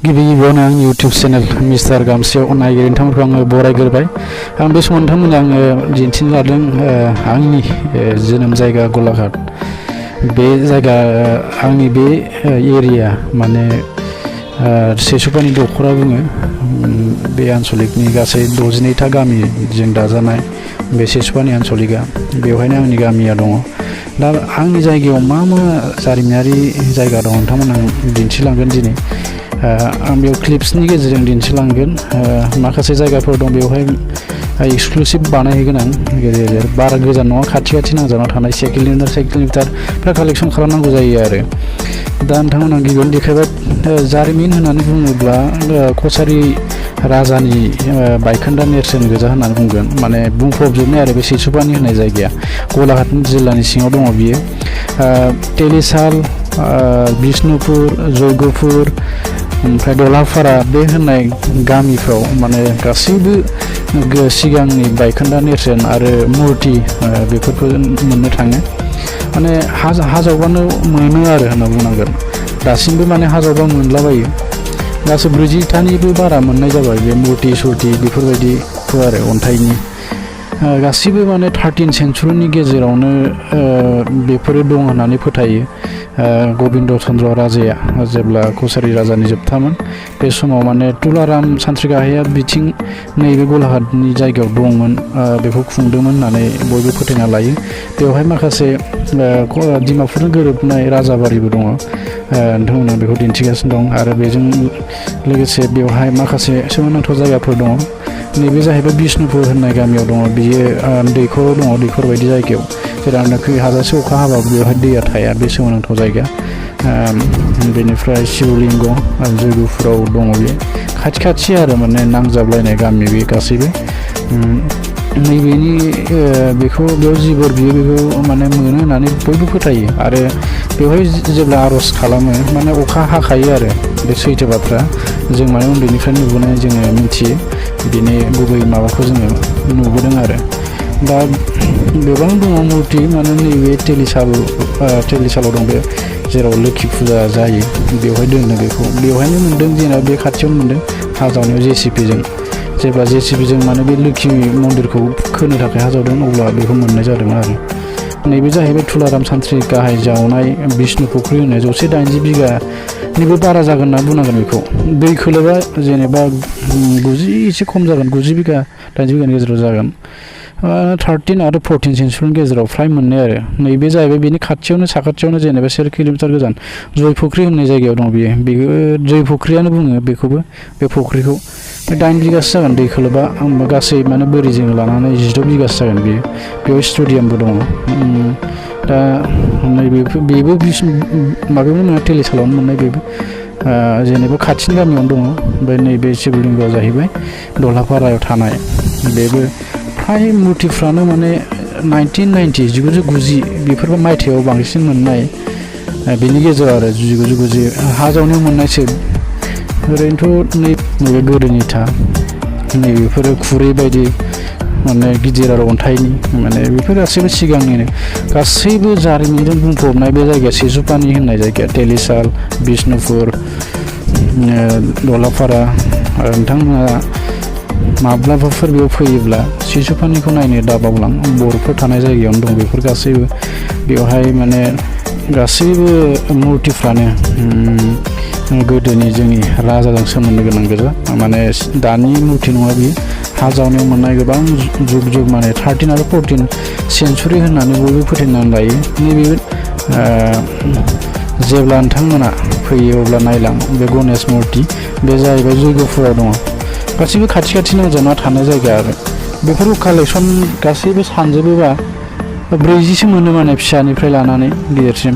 गिबियावनो आं YouTube channel mister गामसेयाव नायगिरि नोंथांमोनखौ आङो बरायग्रोबाय। आं बे समाव नोंथांमोननो आङो दिन्थिनो लादों आंनि जोनोम जायगा गलाघाट। बे जायगा आंनि बे एरिया माने सेसुपानि दख'रा बुङो। बे आन्चलिकनि गासै 62टा गामिजों दाजानाय बे सेसुपानि आन्चलिकआ, बेवहायनो आंनि गामिया दङ। दा आंनि जायगायाव मा मा जारिमिनारि जायगा दं नोंथांमोन आं दिन्थिलांगोन दिनै। आं बेयाव क्लिप्सनि गेजेरजों दिन्थिलांगोन। माखासे जायगाफोर दं बेवहाय एक्सक्लुसिभ बानायहैगोन आं गेजेर बारा गोजान नङा, खाथि नांजाबना थानाय 1 किल'मिटार कालेक्सन खालामनांगौ जायो आरो। दा नोंथांमोन आं गिबियावनो देखायबाय जारिमिन होननानै बुङोब्ला कछारी राजानि बायखोन्दा नेरसोन गोजा होननानै बुंगोन। माने बुंफबजोबनाय आरो बे सेसुपानि होननाय जायगाया गलाघाट जिल्लानि सिङाव दङ बियो। तेलिसाल, बिष्णुपुर, जयगपुर, ओमफ्राय दलाफारा बे होननाय गामिफ्राव माने गासैबो सिगांनि बायखोन्दा नेरसोन आरो मुर्ति बेफोरखौ मोननो थाङो। माने हाजावबानो मोनो आरो होनना बुंनांगोन। दासिमबो माने हाजावबा मोनलाबायो। गासै 40टानिबो बारा मोननाय जाबाय बे मुर्ति सुर्ति बेफोरबायदिखौ आरो अन्थाइनि। गासिबो माने 13 सेन्सुरिनि गेजेरावनो बेफोरो दं होननानै फोथायो। गबिन्द चन्द्र राजाया जेब्ला कछारी राजानि जोबथामोन बे समाव माने तुलाराम सानथ्रि गाहाया बिथिं नैबे गलाघाटनि जायगायाव दंमोन, बेखौ खुंदोंमोन होननानै बयबो फोथायना लायो। बेवहाय माखासे डिमापुरजों गोरोबनाय राजाबारिबो दङ। नोंथांमोना बेखौ दिन्थिगासिनो दं आरो बेजों लोगोसे बेवहाय माखासे सोमोनांथाव जायगाफोर दङ। नैबे जाहैबाय बिष्णुपुर होननाय गामियाव दङ। बियो दैखराव दङ, दैखर बायदि जायगायाव जेरावनाखि हाजासे अखा हाबाबो बेवहाय दैया थाया, बे सोमोनांथाव जायगा। बेनिफ्राय शिवलिंग जयगपुराव दङ। बे खाथि आरो माने नांजाबलायनाय गामि बे गासैबो। नैबेनि बेयाव जिबोर बियो बेखौ माने मोनो होननानै बयबो फोथायो। आरो बेवहाय जेब्ला आर'ज खालामो माने अखा हाखायो आरो बे सैथो बाथ्रा। जों माने उन्दैनिफ्राय नुबोनाय जोङो मिथियो, बिनि गुबै माबाखौ जोङो नुबोदों आरो। दा गोबां दङ मुर्ति, माने नैबे तेलिसालाव दं बे जेराव लोखि फुजा जायो बेवहाय दोनो बेखौ। बेवहायनो मोन्दों, जेनेबा बे खाथियावनो मोन्दों हाजावनायाव JCPजों। जेब्ला JCPजों माने बे लोखि मन्दिरखौ खोनो थाखाय हाजावदों अब्ला बेखौ मोननाय जादों आरो। नैबे जाहैबाय तुलाराम सानथ्रि गाहाय जावनाय बिष्णु फुख्रि होनो। 180 बिगानिबो बारा जागोन होनना बुंनांगोन बेखौ। दै खोलोबा जेनेबा 90 एसे खम जागोन, 90 बिगा 80 बिगानि गेजेराव जागोन। 13 आरो 14 सेन्सुरिनि गेजेराव फ्राय मोननाय आरो। नैबे जाहैबाय बेनि साखाथियावनो जेनेबा 1 किल'मिटार गोजान जयफुख्रि होननाय जायगायाव दं। बेयो जयफुख्रियानो बुङो बेखौबो, बे फुख्रिखौ। 8 बिगासो जागोन दै खोलोबा, गासै माने बोरिजों लानानै 16 बिगासो जागोन बेयो। बेयाव स्टेडियामबो दङ। दा बेबो माबायावनो मोनो, तेलिसालावनो मोननाय बेबो। जेनेबा खाथिनि गामियावनो दङ। ओमफ्राय नैबे शिवलिंगआ जाहैबाय दलाफारायाव थानाय। बेबो फ्राय मुर्तिफ्रानो माने 1990 बेफोर मायथाइयाव बांसिन मोननाय, बेनि गेजेराव आरो 1990 हाजावनायाव मोननायसो। ओरैनोथ' नैबे गोदोनिथा नैबेफोरो खुरै बायदि माने गिदिर आरो अन्थाइनि, माने बेफोर गासैबो सिगांनिनो गासैबो जारिमिनजों बुंफबनाय बे जायगाया सेसुपानि होननाय जायगाया। तेलिसाल, बिष्णुपुर, दलाफारा। आरो नोंथांमोना माब्लाबाफोर बेयाव फैयोब्ला सेसुपानिखौ नायनो दाबावलां। बर'फोर थानाय जायगायावनो दं बेफोर गासैबो। बेवहाय माने गासैबो मुर्तिफ्रानो गोदोनि जोंनि राजाजों सोमोन्दो गोनां गोजा। माने दानि मुर्ति नङा बियो, हाजावनायाव मोननाय गोबां जुग माने 13 आरो 14 सेन्सुरि होननानै बयबो फोथायनानै लायो। नैबे जेब्ला नोंथांमोना फैयो अब्ला नायलां बे गणेश मुर्ति, बे जाहैबाय जयगपुराव दङ। गासैबो खाथि नांजाबना थानाय जायगा आरो। बेफोरखौ कालेक्सन गासैबो सानजोबोबा 40सो मोनो, माने फिसानिफ्राय लानानै गिदिरसिम।